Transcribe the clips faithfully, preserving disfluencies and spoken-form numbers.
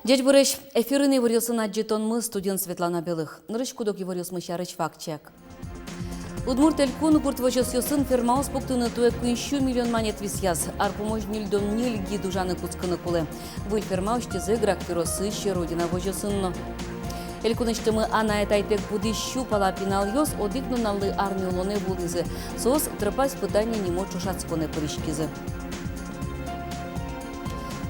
Ӟечбуресь! Эфирын иворъёсын адӟытонмы, студиын Светлана Белых. Нырысь куд-ог иворъёсмы сярысь вакчияк. Удмурт Элькун гурт возёсъёсын фермаос пуктыны туэ куинь сю миллион манет висъяз. Ар пумозь ньыльдон ньыль гид ужаны кутскыны кулэ. Выль ферма усьтӥзы Грах ёросысь «Родина» возёсын но. Элькунысьтымы анай-атайтэк будӥсь сю пала пиналъёс одӥг нуналлы армие улонэ вуылӥзы. Соос «Тропа испытаний» нимо ӵошатсконэ пыриськизы.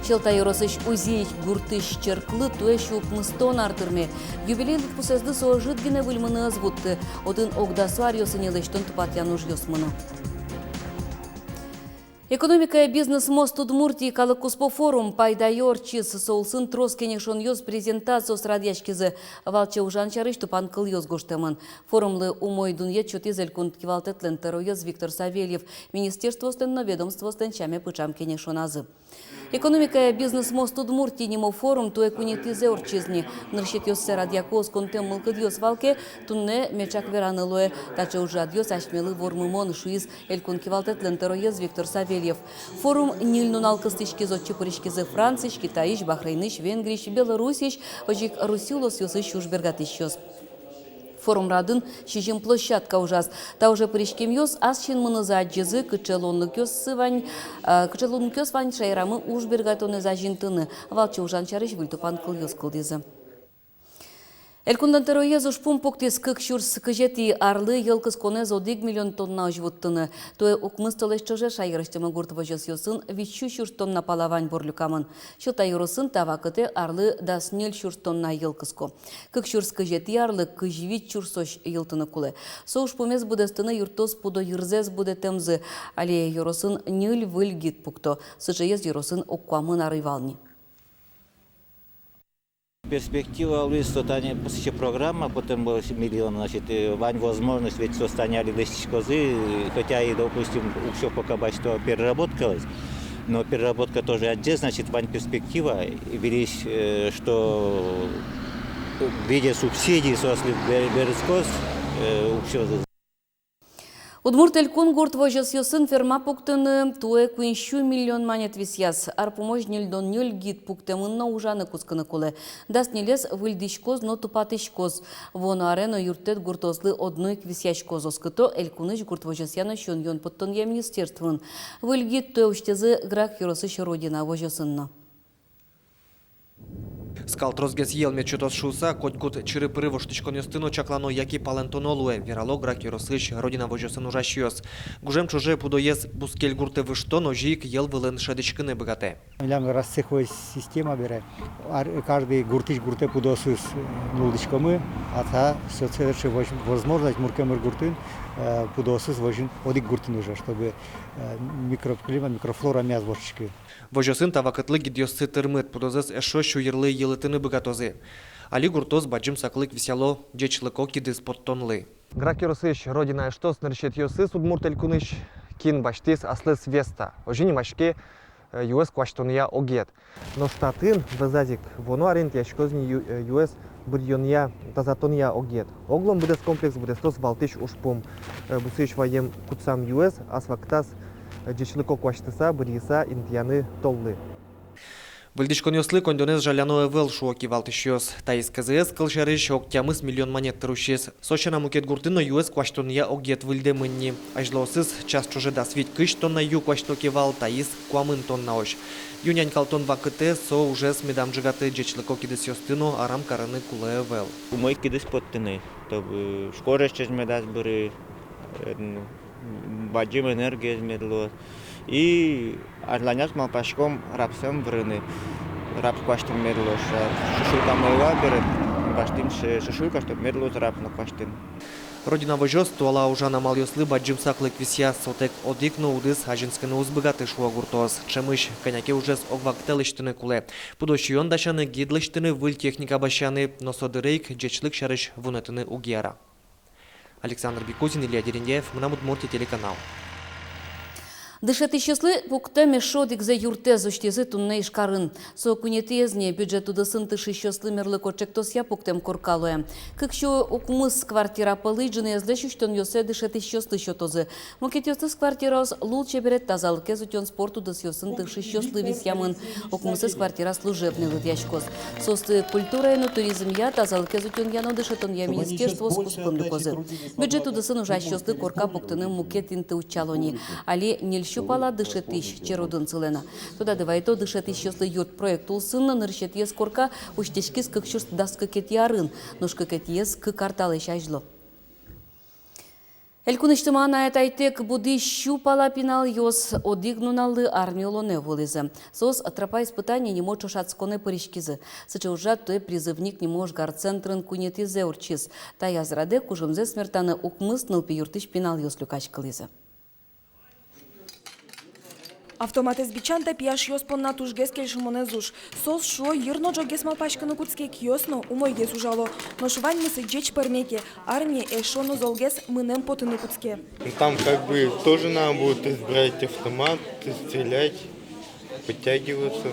Сьӧлта ёросысь Узеич гуртысь черклы туэ сю укмыстон ар тырме. Юбилей лыдпусэзлы со ӧжыт гинэ выльмыны ӧз вутты. Отын ог дасо аръёсы ни лэсьтон-тупатъян ужъёс мыно. «Экономикая бизнес мост Удмуртии» калык куспо форум Пайдае ортчиз. Со улсын трос кенешонъёс, презентациос радъяськизы. Валче ужан сярысь тупанкылъёс гожтэмын. Форумлы умой дунъет сётӥз Элькун кивалтэтлэн тӧроез Виктор Савельев министерствоослэн но ведомствоослэн сяме пыӵам кенешоназы. «Экономикая бизнес мост Удмуртии» нимо форум туэ куинетӥзэ ортчиз ни. Нырысетъёссэ радъяку осконтэм мылкыдъёс вал ке, туннэ меӵак вераны луэ. Таӵе ужрадъёс асьмелы вормымон, шуиз Элькун кивалтэтлэн тӧроез Виктор Савельев. Форум ньыль нунал кыстӥськиз. Отчы пыриськизы Франциысь, Китайысь, Бахрейнысь, Венгриысь, Белоруссиысь, озьы ик Россия улосъёсысь ужбергатӥсьёс. Форум радын сизьым площадка ужаз. Та уже пыриськемъёс ас синмынызы адӟизы, кыӵе луонлыкъёссы вань, э, кыӵе луонлыкъёс вань шаерамы ужбергатонэз азинтыны. Валче ужан сярысь выль тупанкылъёс кылдӥзы. Элькунлэн тӧроез ужпум пуктӥз кык сюрс кызетӥ арлы йӧл кысконэз одӥг миллион тоннаозь вуттыны. Туэ укмыс толэзь ӵоже шаерысьтымы гурт возёсъёсын вить сю сюрс тонна пала вань бур люкамын. Сьӧлта ёросын та вакытэ арлы дас ньыль сюрс тонна йӧл кыско. Кык сюрс кызетӥ арлы кызь вить сюрсозь йылтыны кулэ. Со ужпумез быдэстыны юрттоз пудо йырзэс будэтэмзы. Али ёросын ньыль выль гид пукто. Сыӵеез ёросын ог куамын ар ӧй вал ни. Перспектива луиз со тани, сыӵе программа, потэм вал миллион, значит, э, вань возможность, ведь соос тани али лэсьтӥськозы, хотя и, допустим, уксё пока басьто переработкалэсь, но переработка тоже адӟе, значит, вань перспектива, и верись, э, что в виде субсидий соослы бер-, берытскоз, э, уксёзы. Удмурт Элькун гурт возёсъёсын ферма пуктыны туэ куинь сю миллион манет висъяз. Ар пумозь ньыльдон ньыль гид пуктэмын но ужаны кутскыны кулэ. Дас ньылез выльдӥськоз но тупатӥськоз. Вуоно аре но юрттэт гуртоослы одно ик висъяськоз, оскыто Элькунысь гурт возёсъя но сиён-юон поттонъя министерствоын. Выль гид туэ усьтӥзы Грах ёросысь «Родина» возёсын но. Скал тросгес йӧл мед сётоз шуыса, котькуд чыры-пыры воштӥськонъёсты но чаклано яке палэнтоно луэ, верало Грах ёросысь «Родина» возёсын ужасьёс. Гужем ӵоже пудоез бускель гуртэ выжтон, озьы ик йӧл вылын шӧдӥськыны быгатэ. Милям расцеховой система бере, ар-, каждый гуртысь гуртэ пудоосыз, э, нуллӥськомы, а та сётӥз сыӵе воз-, возможность муркем ыр гуртын, э, пудоосыз возьыны одӥг гуртын уже, чтобы, э, микроклимат, микрофлора мед воштӥськы. Возёсын та вакытлы гидъёссы тырмыт, пудозэс эшшо сю йырлы йылытыны быгатозы. Али гуртоос бадӟым саклык висъяло ӟечлыко кидыс поттонлы. Грах ёросысь «Родина» эштос нырысетӥосыз Удмурт Элькунысь, кин басьтӥз аслыз Веста. Озьы нимаське, э, юэз куасьтонъя огет. Нош татын вӧзаз ик вуоно арын тӥяськоз ни ю-, э, юэз быръёнъя, тазатонъя огет. Оглом быдэс комплекс быдэстоз валтӥсь ужпум, э, бусыысь ваем кутсам юэз ас вакытаз, э, ӟечлыко куасьтыса, быръыса интыяны толлы. Выльдӥськонъёслы коньдонэз жаляно ӧвӧл, шуо кивалтӥсьёс. Таиз КЗС, кылсярысь, ог тямыс миллион манет тыр усиз. Со сяна, мукет гуртын но юэз куасьтонъя огет выльдэмын ни. Азьлоосыз час ӵоже дас вить-кызь тонна ю куасьто ке вал, таиз куамын тоннаозь. Ю нянькалтон вакытэ со ужез медам ӝегаты, ӟечлыко кидысъёсты но арам карыны кулэ ӧвӧл. Умой кидыс поттыны, чтобы школаысь ӵеч медаз быры, э, ну, бадӟым энергиез мед луоз. И азьланяз малпаськом рапсэм вырыны, рапс куасьтыны мед луоз. Шушлыкамы ӧй вал бере, басьтӥм шы-, шушлыка, чтоб мед луоз рапс но куасьтыны. «Родина» возёс туала ужан амалъёслы бадӟым саклык висъяз, сотэк одӥг но удыс азинскыны уз быгаты, шуо гуртоос. Ӵемысь кӧня ке ужез ог вакытэ лэсьтыны кулэ. Пудо сиён дасяны, гид лэсьтыны, выль техника басьяны, но со дыре ик ӟечлык сярысь вунэтыны уг яра. Александр Бекузин, Илья Дерендяев, «Мынам Удмуртие» телеканал. Дышетӥсьёслы пуктэм эшшо одӥгзэ юртэз усьтӥзы туннэ Ижкарын. Со куинетӥез ни бюджет удысын тыршисьёслы мерлыко ӵектосъя пуктэм корка луэ. Кык сю укмыс квартира пӧлысь ӝыныезлэсь усьтонъёссэ дышетӥсьёслы сётозы. Мукетъёсыз квартираос лулчеберет, тазалыкез утён, спорт удысъёсын тыршисьёслы висъямын. Укмысэз квартира служебной лыдъяськоз. Соосты культурая но туризмъя, тазалыкез утёнъя но дышетонъя министерствоос куспын люкозы. Бюджет удысын ужасьёслы корка пуктыны мукет инты утчало ни. Али ньыль сю пала дышетӥсь черодын сылэ на. Тодады вайто, дышетӥсьёслы юрт проект улсын нырысетӥез корка усьтӥськиз кык сюрс дас кыкетӥ арын, нош кыкетӥез кык ар талэсь азьло. Элькунысьтымы анай-атайтэк будӥсь сю пала пиналъёс одӥг нуналлы армие улонэ вуылӥзы. Соос «Тропа испытаний» нимо ӵошатсконэ пыриськизы. Сыӵе ужрад туэ «Призывник» нимо ожгар центрын куинетӥзэ ортчиз. Таяз радэ кужымзэс мертаны укмыс нылпи юртысь пиналъёс люкаськылӥзы. Автоматэз бичан та пияшъёс понна тужгес кельшымонэз уж. Соос шуо, йыр но ӝоггес малпаськыны кутске, киос но умойгес ужало. Нош ваньмыз ӟеч пӧрме ке, армие эшшо но золгес мынэм потыны кутске. Ну, там как бы тоже надо будет избирать автомат, стрелять, подтягиваться.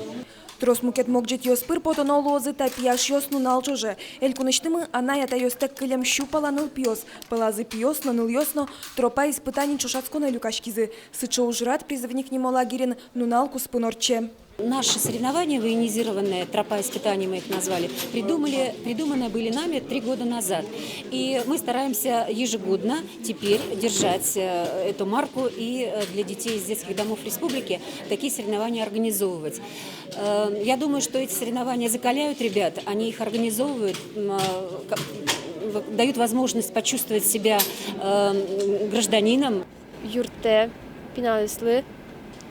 Трос мукет могӟетъёс пыр потоно луозы та пияшъёс нунал ӵоже. Элькунысьтымы анай-атайёстэк кылем сю пала нылпиос, пӧлазы пиос но, нылъёс но, «Тропа испытаний» ӵошатсконэ люкаськизы. Сыӵе ужрад «Призывник» нимо лагерьын нунал куспын ортче. Наши соревнования военизированные, «Тропа испытаний» мы их назвали, придумали, придуманы были нами три года назад. И мы стараемся ежегодно теперь держать, э, эту марку и, э, для детей из детских домов республики такие соревнования организовывать. Э, я думаю, что эти соревнования закаляют ребят, они их организовывают, м, э, ка-, в-, дают возможность почувствовать себя, э, гражданином. Юрттэ пиналъёслы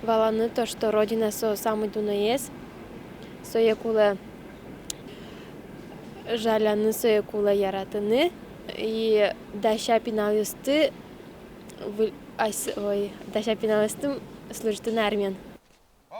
валаны то, что Родина со самый дуноез, сое кулэ жаляны, сое кулэ яратыны, и дася пиналъёсты выль-, ась-, ой, дася пиналъёсты служитыны армиын.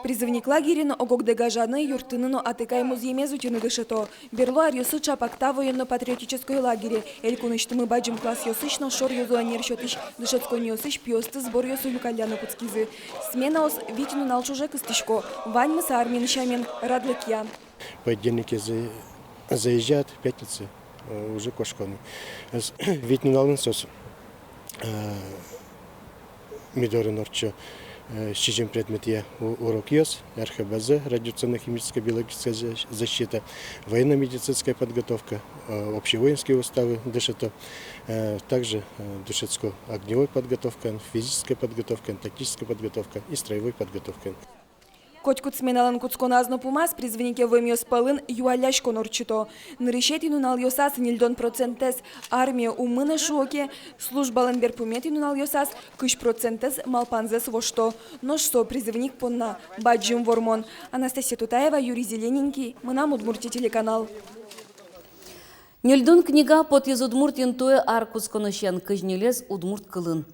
«Призывник» лагерьын ог-огдэ гажаны, юрттыны но атыкай музъемез утьыны дышето. Берло аръёсы ӵапак та военно-патриотической лагере элькунысьтымы бадӟым классъёсысь но шор ёзо ӧнер сётӥсь дышетсконниосысь пиосты сборъёсы люкалляны кутскизы. Сменаос вить нунал ӵоже кыстӥсько. Ваньмыз армиын сямен, радлыкъя. Понедельнике за-, заезжают, в пятницу, э, уже кошконо. С-, вить нуналын соос, э, ми дорын ортчо, э, сизьым предметъя у-, урокъёс: РХБЗ, радиационно-химическая, биологическая за-, защита, военно-медицинская подготовка, э, общевоинские уставы дышето, э, также, э, дышетско огневой подготовкаен, физической подготовкаен, тактической подготовкаен и строевой подготовкаен. Котькуд сменалэн кутсконаз но пумаз «Призывнике» вуэмъёс пӧлын юалляськон ортчыто. Нырысетӥ нуналъёсаз ньыльдон процентэз армие ум мынэ шуо ке, службалэн берпуметӥ нуналъёсаз кызь процентэз малпанзэс вошто. Нош со «Призывник» понна бадӟым вормон. Анастасия Тутаева, Юрий Зелененький, «Мынам Удмуртие» телеканал. Ньыльдон книга потӥз Удмуртиын туэ ар кутсконысен, кызь ньылез удмурт кылын.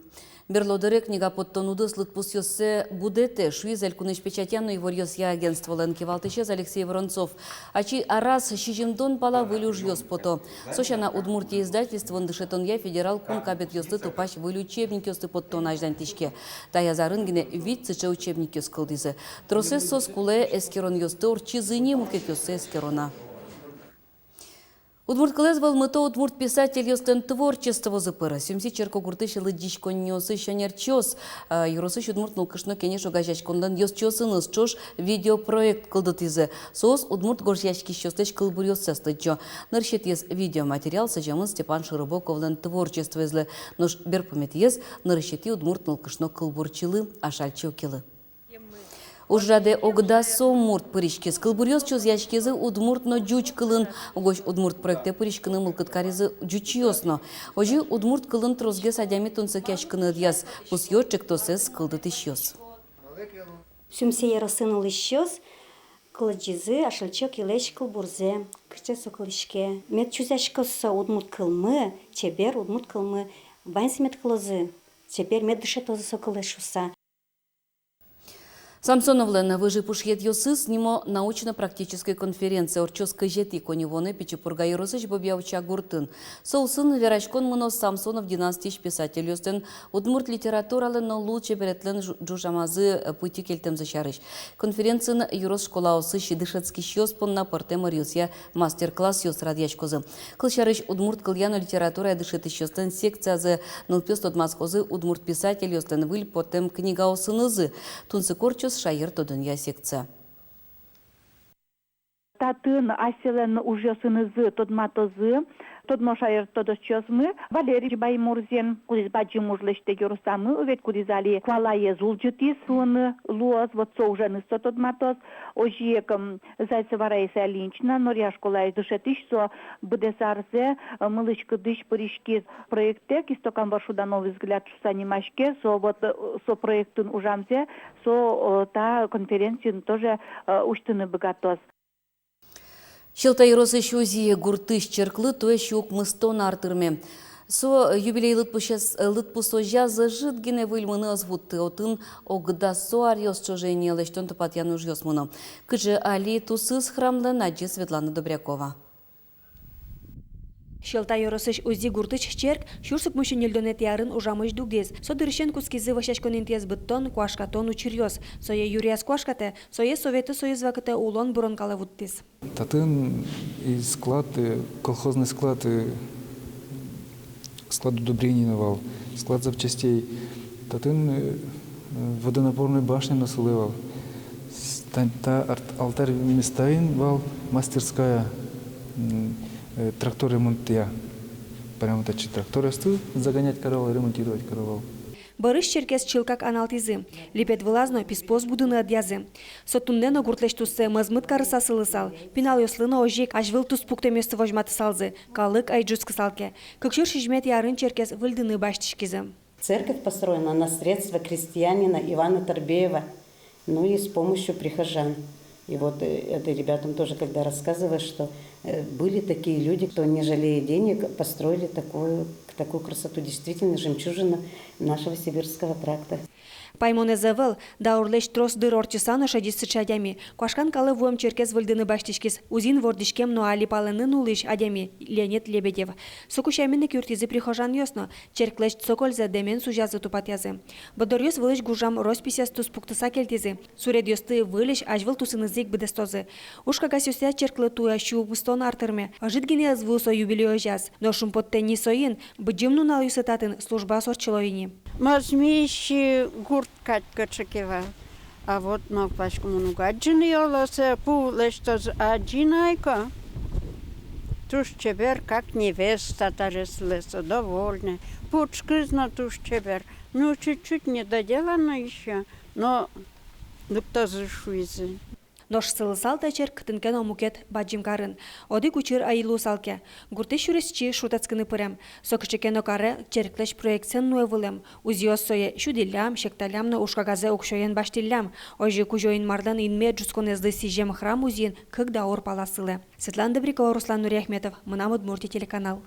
Берло дыре книга поттон удыс лыдпусъёссэ будэтэ, шуиз элькунысь печатья но иворъёсъя агентстволэн кивалтӥсез Алексей Воронцов. Ачиз араз сизьымдон пала выль ужъёс пото. Со сяна, «Удмуртия» издательствоын дышетонъя федерал кун кабетъёслы тупась выль учебникъёсты поттон азьланьтӥське. Таяз арын гинэ вить сыӵе учебникъёс кылдӥзы. Тросэз соос кулэ эскеронъёсты ортчизы ни, мукетъёссэ эскеро на. Удмурт кылэз вӧлмыто удмурт писательёслэн творчествозы пыр. Сюмси черкогуртысь лыдӟиськонниосысь ӧнерчиос, а, ёросысь удмурт нылкышно кенеш огазеяськонлэн ёзчиосыныз ӵош видеопроект кылдытӥзы. Соос удмурт гожъяськисьёслэсь кылбуръёссэс лыдӟо. Нырысетӥез видеоматериал сӥземын Степан Широбоковлэн творчествоезлы, нош берпуметӥез нырысетӥ удмурт нылкышно кылбурчилы Ашальчи Окилы. Ужрадэ ог дасо мурт пыриськиз. Кылбуръёс чузъяськизы удмурт но ӟуч кылын. Угось удмурт проектэ пыриськыны мылкыд каризы ӟучъёс но. Озьы удмурт кылын тросгес адями тунсыкъяськыны ӧдъяз, пусъё ӵектосэз кылдытӥсьёс. Сюмси ёросын улӥсьёс кылзӥзы Ашальчи Окилэсь кылбурзэ, кыӵе со кылӥське. Мед чузъяськоз со удмурт кылмы, чебер удмурт кылмы, ваньзы мед кылозы, чебер мед дышетозы со кылэз шуыса. Самсоновлэн «Выжы пушъетъёсыз» нимо научно-практической конференция ортчоз кызетӥ коньывуонэ Пичи Пурга ёросысь Бобья-Уча гуртын. Со улсын вераськон мыноз Самсонов династиысь писательёслэн удмурт литературалэн но лулчеберетлэн ӝу-, ӝужамазы пытьы кельтэмзы сярысь. Конференциын ёрос школаосысь дышетскисьёс понна пӧртэм ӧръёсъя мастер-классъёс радъяськозы. Кылсярысь, удмурт кылъя но литературая дышетӥсьёслэн секциязы нылпиос тодматскозы удмурт писательёслэн выль пӧртэм книгаосынызы. Тунсыко ортчоз шаертодонъя секция. Татын асьсэлэн ужъёсынызы тодматозы тодмо шаертодосчиосмы Валерий Баймурзин, кудӥз бадӟым уж лэсьтэ ёросамы, ведь кудӥз али куалаез улӟытӥз, шуыны луоз, вот со уженыз со тодматоз. Озьы ик, м, Зайцева Раиса Ильинична, Норья школаысь дышетӥсь, со быдэс арзэ, э, мылысь-кыдысь пыриськиз проектэк, «Истокам воршуда новый взгляд» шуыса нимаське, со вот, э, со проектын ужамзэ, со, э, та конференциын тоже, э, усьтыны быгатоз. Сьӧлта ёросысь Узи гуртысь черклы туэ сю укмыстон ар тырме. Со юбилей лыдпусэз-, лыдпусозяз ӧжыт гинэ выль мыны ӧз вутты, отын огдасо аръёс ӵоже ини лэсьтон-тупатъян ужъёс мыно. Кыӵе али тусыз храмлэн, адӟе Светлана Добрякова. Сьӧлта ёросысь Узи гуртысь черк сюрс укмыссю ньыльдонэтӥ арын ужамысь дугдӥз. Со дырысен кутскизы вӧсяськон интыез быдтон, куашкатон учыръёс. Сое юръяз куашкатэ, сое Советъёс Союз вакытэ улон бырон калэ вуттӥз. Татын и склад, э, колхозный склад, э, склад удобрений но вал, склад запчастей. Татын, э, э, водонапорной башня но сылэ вал. С-, та, та арт-, алтарь местаын вал мастерская, м, э, трактор ремонтъя. Прямо татчы тракторъёсты загонять каро вал, ремонтировать каро вал. Бӧрысь черкез чылкак аналтӥзы. Липет вылаз но писпуос будыны ӧдъязы. Со туннэ но гуртлэсь туссэ мӧзмыт карыса сылысал. Пиналъёслы но озьы ик азьвыл туспуктэмъёсты возьматысалзы. Калык ӧй ӝутскысал ке. Кык сюрс сизьыметӥ арын черкез выльдыны басьтӥськизы. Церковь построена на средства крестьянина Ивана Торбеева, ну и с помощью прихожан. И вот, э, это ребятам тоже, когда рассказываешь, что, э, были такие люди, кто, не жалея денег, построили такую, такую красоту, действительно жемчужину нашего Сибирского тракта. Паймонэз ӧвӧл, даурлэсь трос дыр ортчыса но шедиз сыӵе адями. Куашкан калэ вуэм черкез выльдыны басьтӥськиз Узиын вордӥськем но али палэнын улӥсь адями Леонид Лебедев. Соку сямен ик юрттӥзы прихожанъёс но. Черклэсь цокользэ дэмен сузязы-тупатъязы. Борддоръёс вылысь гужам росписез туспуктыса кельтӥзы. Суредъёсты выльысь азьвыл тусынызы ик быдэстозы. Уж кагазъёсъя черклы туэ сю укмыстон ар тырме. Ӧжыт гинэ ӧз вуы со юбилей озяз. Но шумпоттэ ни соин, быдӟым нуналъёсы татын службаос ортчыло ини. Мӧзмись гурт кадь кыӵе ке вал. А вот малпасько, мон уг адӟы ни, оло, сое пу лэсьтозы, адӟи на ай ке. Туж чебер, как невеста, таре сылэ со, довольная. Пушкыз но туж чебер. Ну, чуть-чуть недоделано ещё, но лыктозы, шуизы. Нош сылысал та черк кытын ке но мукет бадӟым карын. Одӥг учыр ӧй луысал ке. Гуртысь сюресчи шутэтскыны пырем. Со кыӵе ке но каре черклэсь проектсэн нуэ вылэм. Узиос сое сюдӥллям, секталлям но уж кагазэ уксёен басьтӥллям. Озьы Кузё-Инмарлэн инме ӝутсконэзлы сӥзем храм Узиын кык даур пала сылэ. Светлана Добрякова, Руслан Нуриахметов, «Мынам Удмуртие» телеканал.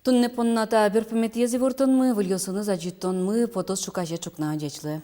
Туннэ понна та берпуметӥез ивортонмы, выльёсыныз адӟытонмы потоз ӵуказе ӵукна. Ӟеч луэ.